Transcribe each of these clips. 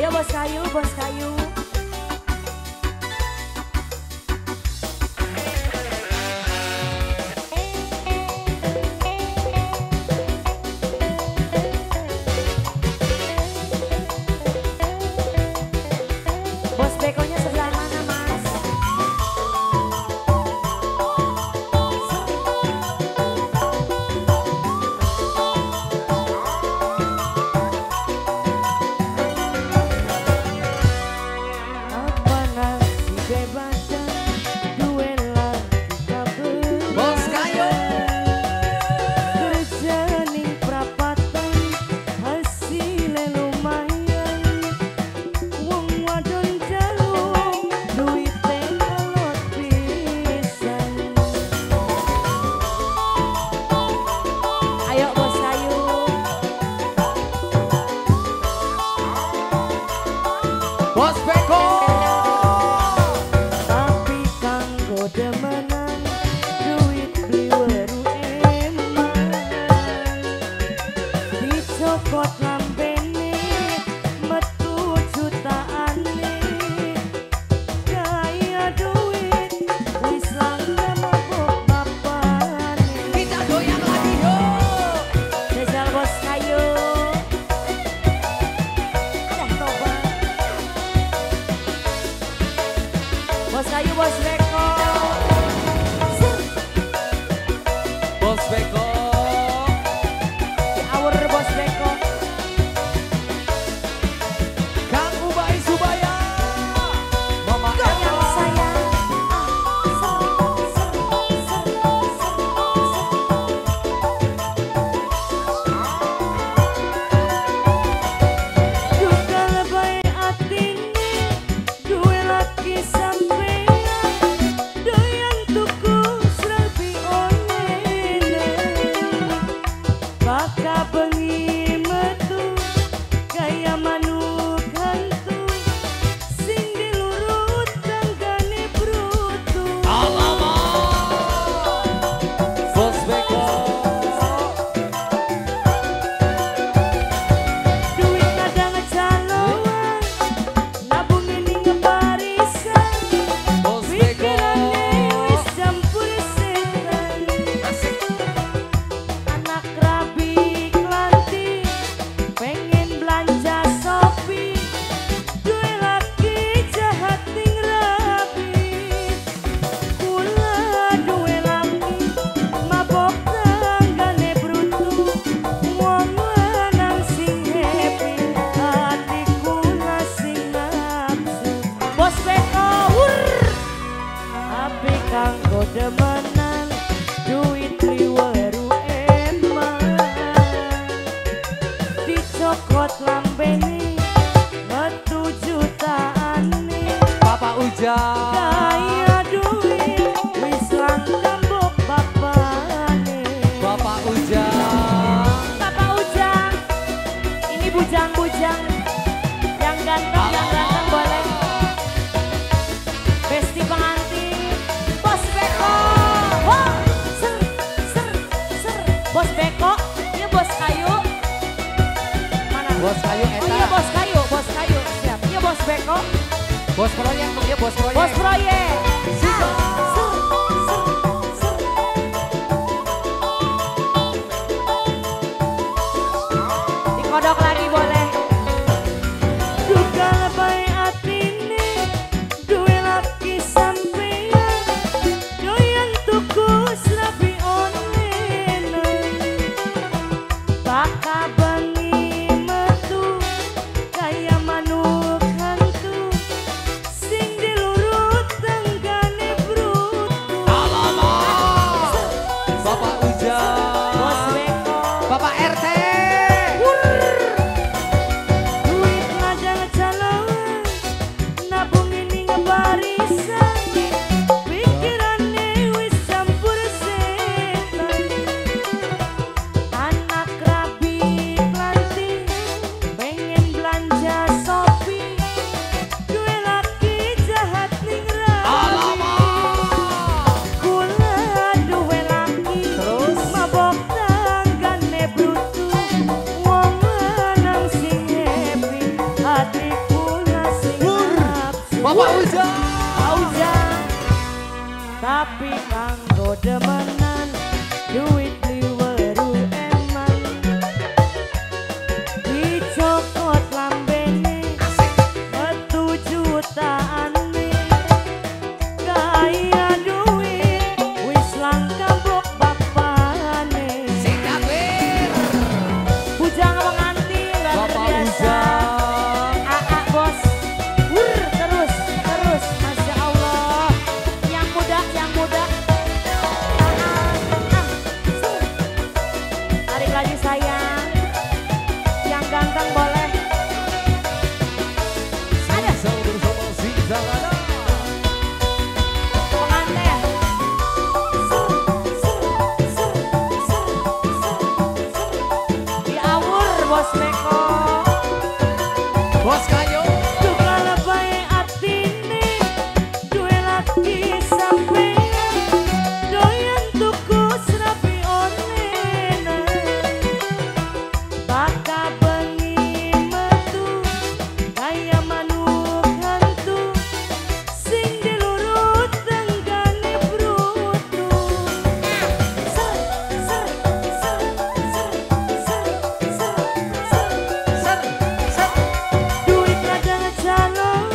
Ayo bos kayu, bos kayu. Bos bekonya sebelah mana, Mas? Bos Beko. Tapi kanggo demenan duit beli weru eman. Dicokot lambene metu jutaane. Kaya duit wis langka mabok bapane. Kita goyang lagi yo. Jajal bos kayu. Bos kayu, bos beko. Bos beko. Diawur bos beko. Kang Ubay Subaya. Mama goyang sayang. Ah, ser, ser, ser, ser, ser. Duka lebay atine, duwe laki sampe. Baka bengi metu kaya manuk hantu sing dilurut tanggane brutu. Alamak bos beko. Duit kadang caloan nabung ini ngebarisan. Bos beko. Pikirane wis campur setan. Asik. Anak rabi klanti pengen belanja Shopee, duwe laki jahat ning rabi. Kula duwe laki mabok tanggane brutu, wong lanang sing happy ati kula sing nafsu. Bos beko wur. Api kanggo demenan duit liweru eman. Dicokot lambene metu jutaane. Bapak Ujang. Kaya duit wis langka mbok bapane. Bapak Ujang. Bapak Ujang. Ini bujang-bujang yang ganteng boleh. Besti pengantin bos beko. Wah, ser, ser, ser. Bos beko, ini bos kayu. Mana? Bos kayu Oh eta. iya bos kayu, siap. Iya bos beko. Bos proyek, iya bos proyek. Bos proyek. Siko. Ser, ser, ser. Dikodok lagi boleh. Duka lebay atine, duwe laki sampeyan, doyan tuku serabi online. Baka bengi metu kaya manuk hantu sing dilurut tanggane brutu. Alamak Bapak Ujang. Bos beko. Bapak RT. Duit ladang caloan nabung ini ngebarisan, pikirane wis campur setan. Anak rabi Bapak Ujang. Pak Ujang. Tapi kanggo demenan duit liweru eman. Dicokot lambene metu jutaane. Kaya duit wis langka mbok bapane. Sing takbir. Bujang pengantin luar Bapak biasa. Ujang. AA bos. Wur terus terus, masya Allah. Yang muda, yang muda. Tarik lagi sayang. Yang ganteng boleh. Ada. Bersama bersama Zizana. Pengantin. Ser, ser, ser, ser, ser, ser. Diawur bos Beko. Bos Kayu. Tukang bae atine, duwe laki sampeyan, doyan tuku serabi onena. Baka bengi metu, kaya manuk hantu, sing dilurut tenggane brutu. Ser, ser, ser, ser, ser, ser, ser. Ser, ser. Duit ladang calon.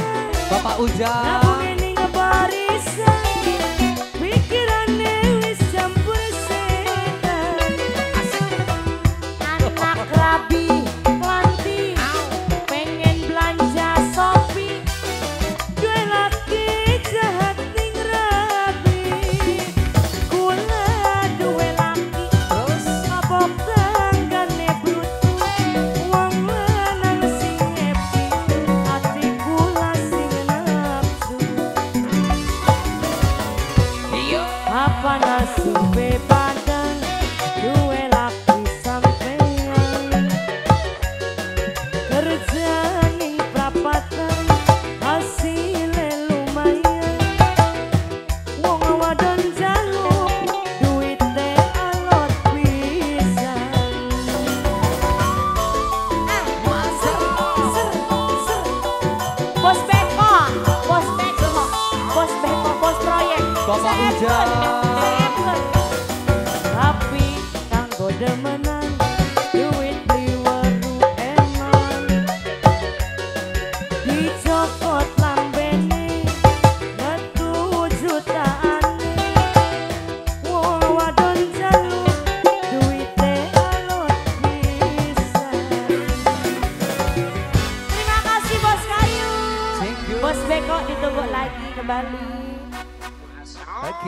Bapak Ujang. Nabung ning barisan, pikirane wis campur setan. Asik. Anak rabi klanti, pengen belanja Shopee, duwe laki jahat ning rabi. Kula duwe laki Terus. mabok tanggane brutu, wong lanang sing happy, ati kula sing nafsu. Iya. Apa nasibe padang duwe laki sampean, kerja ning prapatan hasile lumayan, wong wadon jaluk duwite alot pisan. Masa. Ser, ser. Bos Beko, bos Beko, bos Beko, bos proyek. Bapak Seepkeun, Ujang. seepkeun. Tapi kanggo demenan duit liweru eman. Dicokot lambene metu jutaane. Wong wadon jaluk duwite alot pisan. Terima kasih Bos Kayu. Thank you. Bos Beko ditunggu lagi kembali. Oke.